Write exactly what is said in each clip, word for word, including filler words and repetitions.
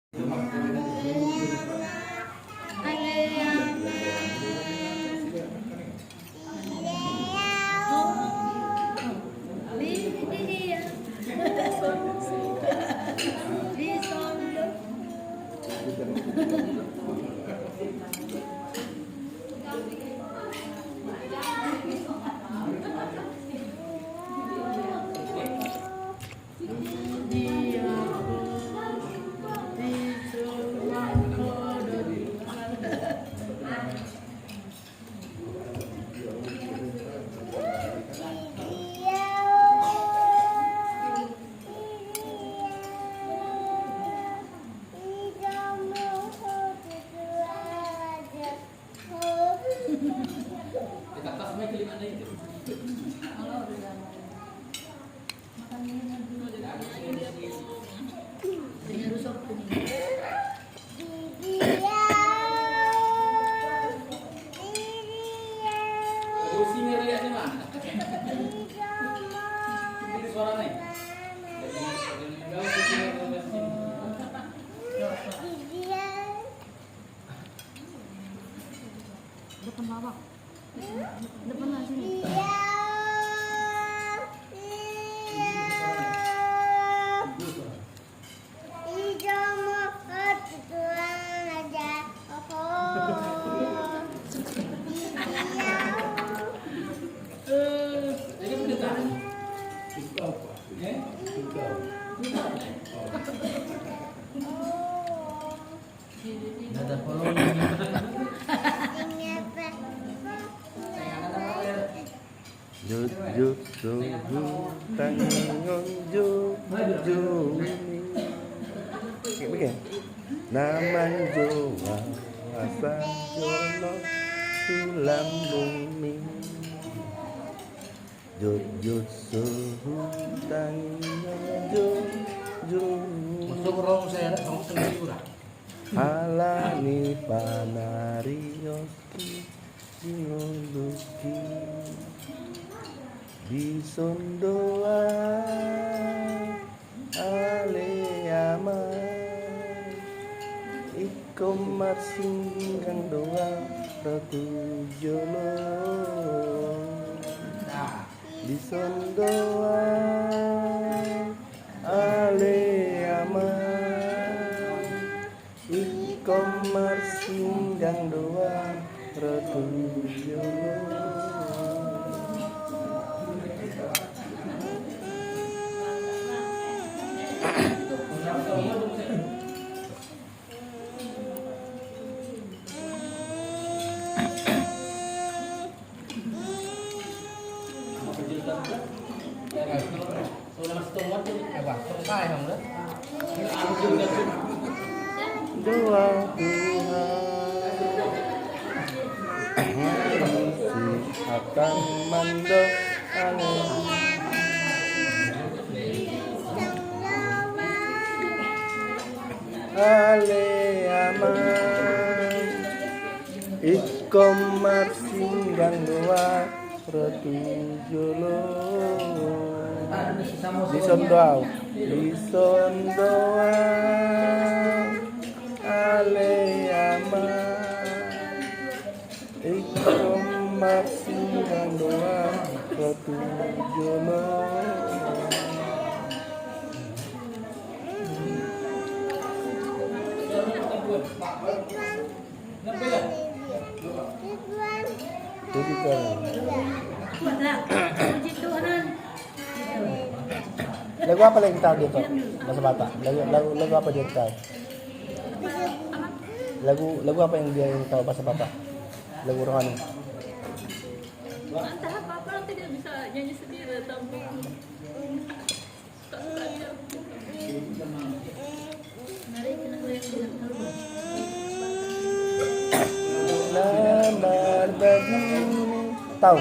Depan, Bapak. Depan lah, sini. Jotjot so hutangihon jotjot ni. Kayak begini. Na manjoal asa jolo tu lambung ni. Jotjot so hutangihon jotjot ni. Ala ni panarios di ngolungki. Dison do au ale ama, ingkon marsinggang do au ro tu jolo. Dison do au ale ama, ingkon marsinggang do au ro tu jolo. Doa Tuhan. Si akan mando ale. Ale ama. Ingkon marsinggang do au ro tu jolo. Dison do au. Dison do au. Ale ama. Ingkon marsinggang do au ro tu jolo. Jadi kan. Lagu apa lagi tahu dia tahu bahasa Batak? Lagu, lagu, lagu apa dia tahu? Lagu, lagu apa yang dia tahu bahasa Batak? Lagu rohani. Entah apa-apa, nanti dia bisa nyanyi sendiri, tapi Na marbaju ni, tahu?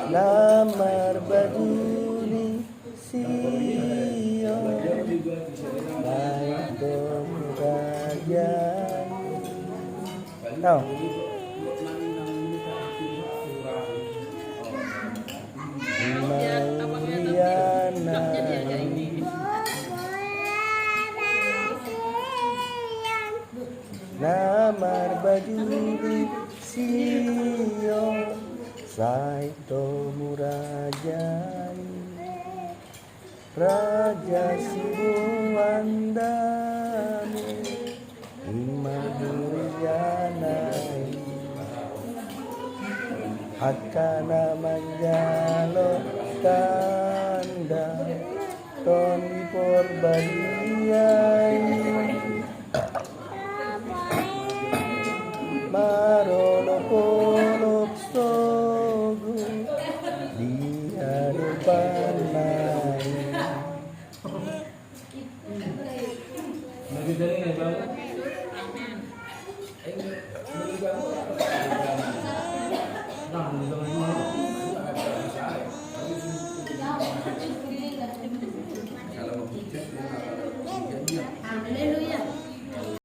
Na marbaju ni Sion, baik do raja. Tahu? Mauriana. Na marbaju di Sion, sai tomu raja i. Raja siboan dame, ima huriana i. Angka na manjalo tanda, Tondi Porbadia i. Marolopolop sogo di adopanna i.